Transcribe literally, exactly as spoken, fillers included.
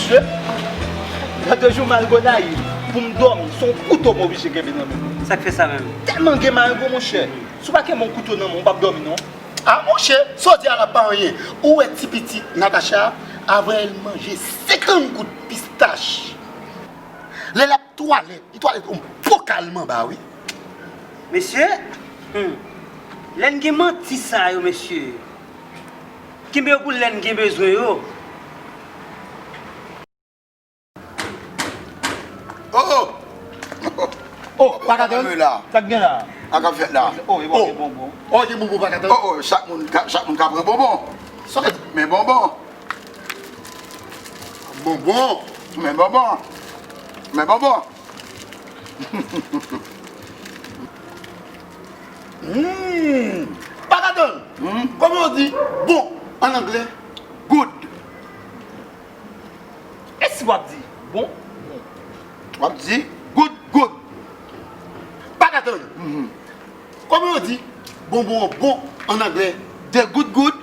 Lòt jou m al Gonayiv, pou m dòmi, se yon kouto m oblije kenbe nan men m. Sa k fè sa menm? Tèlman gen marengo, monchè. Si w pa kenbe yon kouto nan men w, ou p ap dòmi non. A monchè, sa w di a la pa anyen. Ou wè ti pitit Natacha, avan l manje senkant gout pistach. Lè l ap twalèt, li twalèt yon bokal manba, wi. Mesye, hmm, lè n gen manti sa yo, mesye. Kenbe yo pou lè n gen bezwen yo. Oh, oh! Oh, Pakaton, sa k gen la? Sa k ap fèt la? Oh, e bon, e bon, bon. Oh, gen bonbon Pakaton. Oh, oh, chak moun ka, chak moun ka pran bonbon. Sa w di? Men bonbon. Bonbon. Men bonbon. Men bonbon. Hmm. Pakaton. Hmm? Kòman yo di bon an anglè? Good. E si w ap di bon? W ap di good, good. Pakaton. Mhm. Kòman yo di bonbon an bon an anglè? The good, good.